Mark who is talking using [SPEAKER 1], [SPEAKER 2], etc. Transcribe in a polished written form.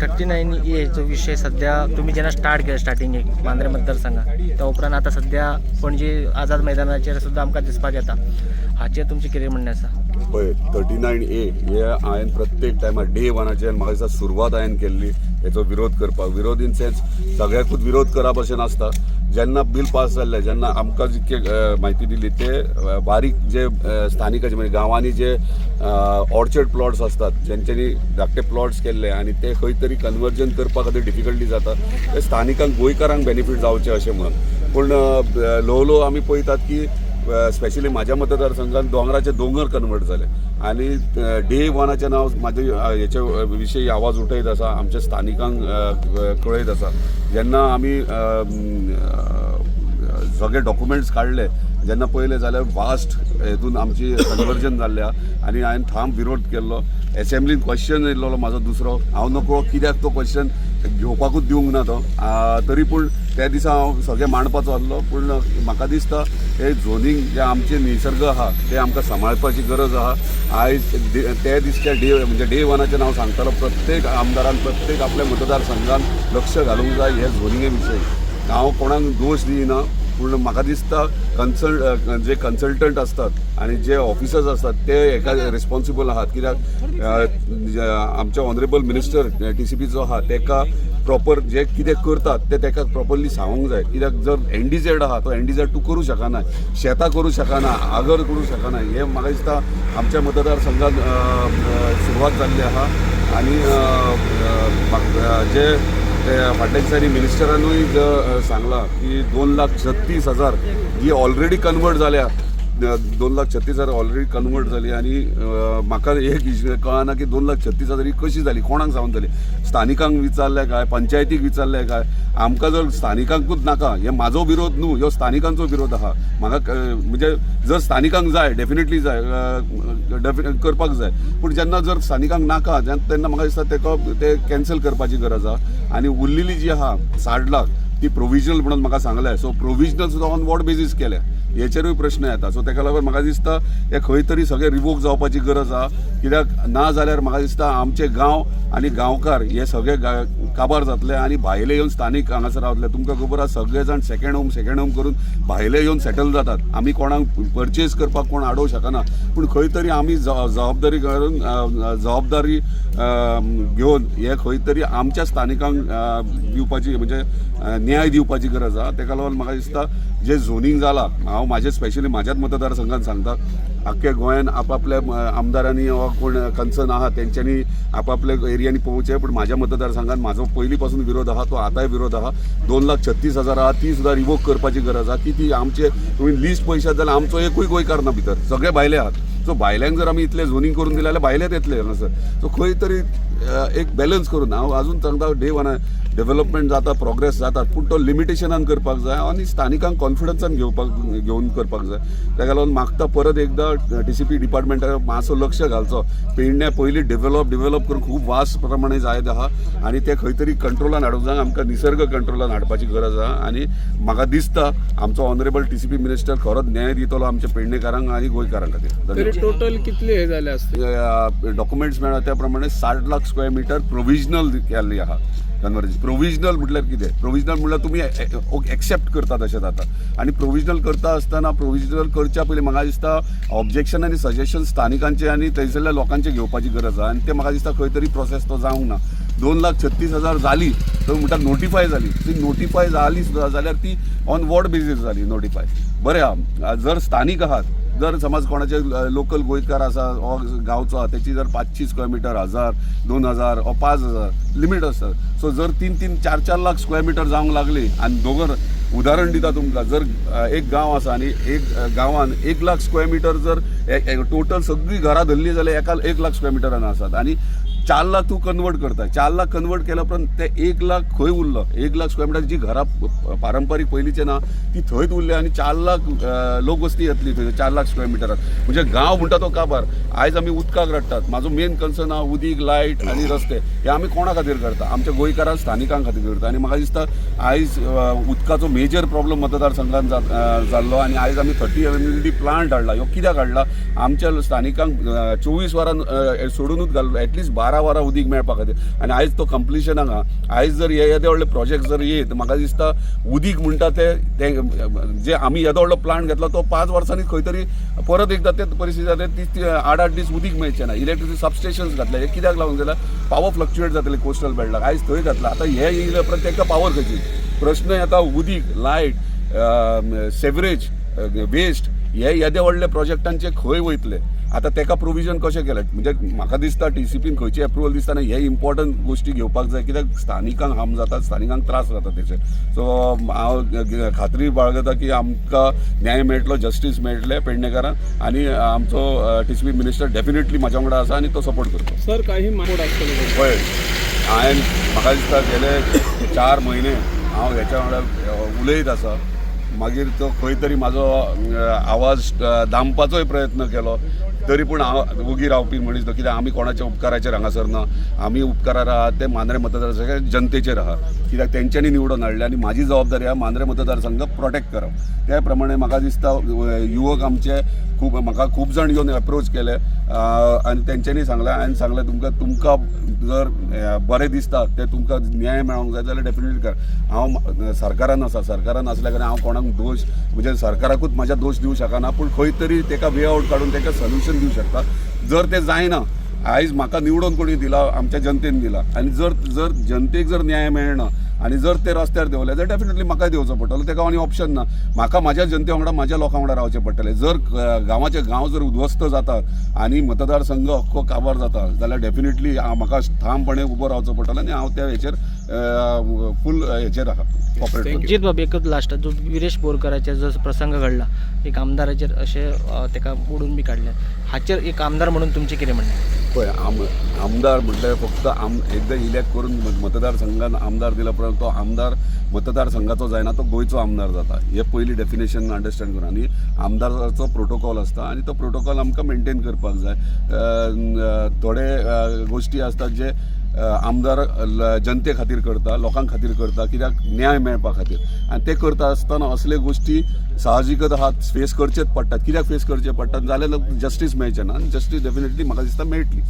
[SPEAKER 1] 39 echo विशय सध्या तुमी जेन्ना स्टार्ट केले स्टार्टिंगेक मांद्रे मतदारसंघात, त्या उपरांत आतां सध्या पणजे आझाद मैदानाचेर सुद्दां आमकां दिसपाक येता, हाचेर तुमचें कितें म्हणणें आसा?
[SPEAKER 2] पळय, 39A हे हांवें प्रत्येक टायमार डे वनाचेर, म्हाका दिसता, सुरवात हांवें केल्ली हेचो विरोध करपाक. विरोध इन सेन्स सगळ्याकूच विरोध करप अशें नासता. जेन्ना बील पास जाल्लें, जेन्ना आमकां जितके म्हायती दिली, ते बारीक जे स्थानिकाचे, म्हणजे गांवांनी जे ऑर्चर्ड प्लॉट्स आसतात, जेंच्यांनी धाकटे प्लॉट्स केल्ले आनी ते खंय तरी कन्वर्जन करपा खातीर डिफिकल्टी जाता, ते स्थानिकांक, गोंयकारांक बेनिफीट जावचें अशें म्हणून. पूण ल्हव ल्हव आमी पळयतात की स्पेशली म्हाज्या मतदारसंघात दोंगराचे दोंगर कन्वर्ट जाले आनी डे वनाचें नांव म्हाजे हेचे विशयी आवाज उठयत आसा, आमच्या स्थानिकांक कळयत आसा. जेन्ना आमी सगळे डॉक्युमेंट्स काडले, जेन्ना पळयले जाल्यार वास्ट हेतून आमची कन्वर्जन जाल्लें आहा आनी हांवें ठाम विरोध केल्लो. एसेंब्लीन क्वेश्चन येयल्लो म्हाजो दुसरो, हांव नकळो कित्याक तो क्वेश्चन घेवपाकूच दिवंक ना तो. तरी पूण त्या दिसा हांव सगळें मांडपाचो आसलो. पूण म्हाका दिसता, हे झोनींग जे आमचे निसर्ग आहा, ते आमकां सांबाळपाची गरज आहा. आयज ते दिसच्या डे, म्हणजे डे वनाचें हांव सांगतालो, प्रत्येक आमदारान प्रत्येक आपल्या मतदारसंघान लक्ष घालूंक जाय हे झोनिंगे विशयी. हांव कोणाक दोश दिना, पूण म्हाका दिसता जे कन्सल्टंट आसतात आनी जे ऑफिसर्स आसतात, ते हेका रिस्पॉन्सिबल आहात, कित्याक आमचे ऑनरेबल मिनिस्टर टीसीपीचो आहा, तेका प्रॉपर जे कितें करतात ते तेका प्रॉपरली सांगूंक जाय. कित्याक जर एनडीझेड आहा, तो एनडीझेड तूं करूं शकना, शेतां करूं शकना, आगर करूं शकना. हें म्हाका दिसता आमच्या मतदारसंघात अ, अ, सुरवात जाल्ली आहा आनी अ, अ, जे ते फाटल्या दिसांनी मिनिस्टरानूय सांगलां की 2,36,000 जी ऑलरेडी कन्वर्ट जाल्या, 2,36,000 ऑलरेडी कन्वर्ट जाली. आनी म्हाका एक कळना की 2,36,000 ही कशी जाली, कोणाक जावन जाली, स्थानिकांक विचारलें काय, पंचायतीक विचारलें काय? आमकां जर स्थानिकांकूच नाका, हे म्हाजो विरोध न्हू, ह्यो स्थानिकांचो विरोध आहा. म्हाका म्हणजे जर स्थानिकांक जाय, डेफिनेटली जाय, करपाक जाय. पूण जेन्ना जर स्थानिकांक नाका तेन्ना म्हाका दिसता तेका ते कॅन्सल करपाची गरज आहा. आनी उरलेली जी आहा 60 लाख, ती प्रोविजनल म्हणून म्हाका सांगलें. सो प्रोविजनल सुद्दां ऑन what basis केल्या, हेचेरूय प्रश्न येता. सो तेका लागून म्हाका दिसता, हे खंय तरी सगळें रिवोक जावपाची गरज आहा, कित्याक ना जाल्यार म्हाका दिसता आमचे गांव आनी गांवकार हे सगळे काबार जातले आनी भायले येवन स्थानीक हांगासर रावतले. तुमकां खबर आसा, सगळे जाण सेकंड होम, सेकंड होम करून भायले येवन सेटल जातात. आमी कोणाक परचेज करपाक कोण आडोवंक शकना, पूण खंय तरी आमी जबाबदारी करून, जबाबदारी घेवन हे खंय तरी आमच्या स्थानिकांक दिवपाची, म्हणजे न्याय दिवपाची गरज आहा. तेका लागून म्हाका दिसता, जे झोनींग जाला, हांव म्हाजे स्पेशली म्हाज्याच मतदारसंघात सांगता, आख्ख्या गोंयान आपापल्या आमदारांनी वा कोण कन्सर्न आहा तेंच्यांनी आपापल्या एरियांनी पळोवचें. पूण म्हाज्या मतदारसंघात म्हाजो पयलीं पासून विरोध आहा, तो आतांय विरोध आहा. 2,36,000 आहा, ती सुद्दां रिवोक करपाची गरज आहा की ती आमचे तुमी लिस्ट पळयशात जाल्यार आमचो एकूय गोंयकार ना भितर, सगळे भायले आहात. सो भायल्यांक जर आमी इतले झोनींग करून दिलें जाल्यार भायलेच येतले हांगासर. सो खंय तरी एक बॅलन्स करून, हांव अजून सांगता, डे वन डेव्हलपमेंट जाता, प्रोग्रेस जाता, पूण तो लिमिटेशनान करपाक जाय आनी स्थानिकांक कॉन्फिडन्सान घेवन करपाक जाय. ताका लागून मागता परत एकदां, टीसीपी डिपार्टमेंटाक मातसो लक्ष घालचो. पेडण्या पयलीं डेव्हलप डेव्हलप करून खूब वास प्रमाणे जायत आहा आनी ते खंय तरी कंट्रोलान हाडूंक जाय. आमकां निसर्ग कंट्रोलान हाडपाची गरज आहा आनी म्हाका दिसता आमचो ऑनरेबल टीसीपी मिनिस्टर खरोच न्याय दितलो आमच्या पेडणेकारांक आनी गोंयकारां खातीर.
[SPEAKER 3] तरी
[SPEAKER 2] धन्यवाद.
[SPEAKER 3] टोटल कितले हे जाले असते?
[SPEAKER 2] डॉक्युमेंट्स मेळ्ळा त्या प्रमाणे 60 लाख स्क्वेअर मिटर प्रोविजनल केल्ली आहा कन्वर्जन. प्रोविजनल म्हटल्यार कितें? प्रोविजनल म्हटल्यार तुमी एक्सेप्ट करतात अशें जाता. आनी प्रोविजनल करता आसतना, प्रोविजनल करच्या पयलीं म्हाका दिसता ऑब्जेक्शन आनी सजेशन स्थानिकांचे आनी थंयसरल्या लोकांचे घेवपाची गरज आहा आनी ते म्हाका दिसता खंय तरी प्रोसेस तो जावंक ना. 2,36,000 जाली तर म्हणटा नोटिफाय जाली, ती नोटिफाय जाली सुद्दां जाल्यार ती ऑन what basis जाली नोटिफाय? बरें आहा, जर स्थानीक आहात, जर समज कोणाचे लोकल गोंयकार आसा वा गांवचो आहा, तेची जर 500 स्क्वेअर मिटर, 1000, 2000 वा 5000 लिमीट आसता. सो जर 3-3, 4-4 लाख स्क्वेअर मिटर जावंक लागली आनी दोंगर, उदाहरण दिता तुमकां, जर एक गांव आसा आनी एक गांवान 1 लाख स्क्वेअर मिटर जर टोटल सगळीं घरां धरली जाल्यार एका 1 लाख स्क्वेअर मिटरान आसात आनी 4 लाख तूं कन्वर्ट करता. 4 लाख कन्वर्ट केल्या उपरांत ते 1 लाख खंय उरलो? 1 लाख स्क्वेअर मिटर जी घरां पारंपारीक पयलींचे ना, ती थंयच उरली आनी 4 लाख लोकवस्ती येतली थंय 4 लाख स्क्वेअर मिटरात, म्हणजे गांव म्हणटा तो काबार. आयज आमी उदकाक रडटात. म्हाजो मेन कन्सर्न आहा उदीक, लायट आनी रस्ते. हे आमी कोणा खातीर करता? आमच्या गोंयकारां, स्थानिकां खातीर करता. आनी म्हाका दिसता आयज उदकाचो मेजर प्रॉब्लम मतदारसंघात जाल्लो आनी आयज आमी 30 एमएलडी प्लांट हाडला. ह्यो कित्याक हाडला? आमच्या स्थानिकांक 24 वरां सोडूनच घाल, एटलिस्ट 12 12 वरां उदीक मेळपा खातीर. आनी आयज तो कंप्लिशनाक आहा. आयज जर हे येदे व्हडले प्रोजेक्ट जर येयत, म्हाका दिसता उदीक म्हणटा ते ते जे आमी येदो व्हडलो प्लांट घेतला तो 5 वर्सांनी खंय तरी परत एकदां ते परिस्थिती जाता ती ती 8-8 दीस उदीक मेळचें ना. इलेक्ट्रिसिटी सबस्टेशन्स घातले, हे कित्याक लागून जाल्यार पावर फ्लक्च्युएट जातले कोस्टल बेल्टाक. आयज थंय घातला, आतां हे येयले उपरांत तांकां पावर खंयची? प्रश्न येता उदीक, लायट, सेवरेज, वेस्ट, हे येदे व्हडले प्रोजेक्टांचे खंय वयतले? आतां तेका प्रोविजन कशें केलें? म्हणजे म्हाका दिसता टीसीपीन खंयची एप्रुवल दिसतना हे इम्पॉर्टंट गोश्टी घेवपाक जाय, कित्याक स्थानिकांक हार्म जाता, स्थानिकांक त्रास जाता तेचे. सो हांव खात्री बाळगता की आमकां न्याय मेळटलो, जस्टीस मेळटलें पेडणेकारांक आनी आमचो टीसीपी मिनिस्टर डेफिनेटली म्हाज्या वांगडा आसा आनी तो सपोर्ट करता.
[SPEAKER 3] सर, काही मापोड आसतले?
[SPEAKER 2] पळय, हांवें, म्हाका दिसता गेले 4 म्हयने हांव हेच्या वांगडा उलयत आसा. मागीर तो खंय तरी म्हाजो आवाज दामपाचोय प्रयत्न केलो, तरी पूण हांव ओगी रावपी मनीस न्हू, कित्याक आमी कोणाच्या उपकाराचेर हांगासर ना. आमी उपकारार आहात ते मांद्रें मतदारसंघ जनतेचेर आहा, कित्याक तेंच्यांनी निवडून हाडले आनी म्हाजी जबाबदारी आहा मांद्रें मतदारसंघ प्रोटेक्ट करप. त्या प्रमाणे म्हाका दिसता युवक आमचे खूब, म्हाका खूब जाण येवन एप्रोच केले आनी तेंच्यांनी सांगलें, हांवें सांगलें तुमकां, तुमकां जर बरें दिसता ते तुमकां न्याय मेळोंक जाय जाल्यार डेफिनेटली कर. हांव सरकारान आसा, सरकारान आसल्या कारणान हांव कोणाक दोश, म्हणजे सरकाराकूच म्हाज्या दोश दिवंक शकना, पूण खंय तरी तेका वे आवट काडून तेका सोल्युशन दिवं शकता. जर तें जायना, आयज म्हाका निवडून कोणी दिला? आमच्या जनतेन दिला. आनी जर जर जनतेक जर न्याय मेळना आनी जर ते रस्त्यार देंवले जाल्यार डेफिनेटली म्हाकाय देंवचो पडटलो. तेका आनी ऑप्शन ना. म्हाका म्हाज्या जनते वांगडा, म्हाज्या लोकां वांगडा रावचें पडटलें. जर गांवाचे गांव जर उद्ध्वस्त जाता आनी मतदारसंघ अख्खो काबार जाता जाल्यार डेफिनेटली म्हाका ठामपणे उबो रावचो पडटलो आनी हांव त्या हेचेर फूल हेचेर आहा, कॉपरेट
[SPEAKER 3] Thank you.
[SPEAKER 1] जीत बाब, एकच लास्ट, जो विरेश बोरकराचेर जो प्रसंग घडला, एक आमदाराचेर अशें तेका ओडून बी काडलें, हाचेर एक आमदार म्हणून तुमचें कितें म्हणणें?
[SPEAKER 2] पळय, आमदार म्हटल्यार फक्त एकदां इलेक्ट करून मतदारसंघान आमदार दिला उपरांत तो आमदार मतदारसंघाचो जायना, तो गोंयचो आमदार जाता. हे पयली डेफिनेशन अंडरस्टँड करून. आनी आमदाराचो प्रोटोकॉल आसता आनी तो प्रोटोकॉल आमकां मेंटेन करपाक जाय. थोडे गोश्टी आसतात जे आमदार जनते खातीर करता, लोकां खातीर करता, कित्याक न्याय मेळपा खातीर. आनी ते करता आसतना असले गोश्टी साहजिकच आहा, फेस करचेच पडटात. कित्याक फेस करचे पडटात जाल्यार जस्टीस मेळचें ना आनी जस्टीस डेफिनेटली म्हाका दिसता मेळटली.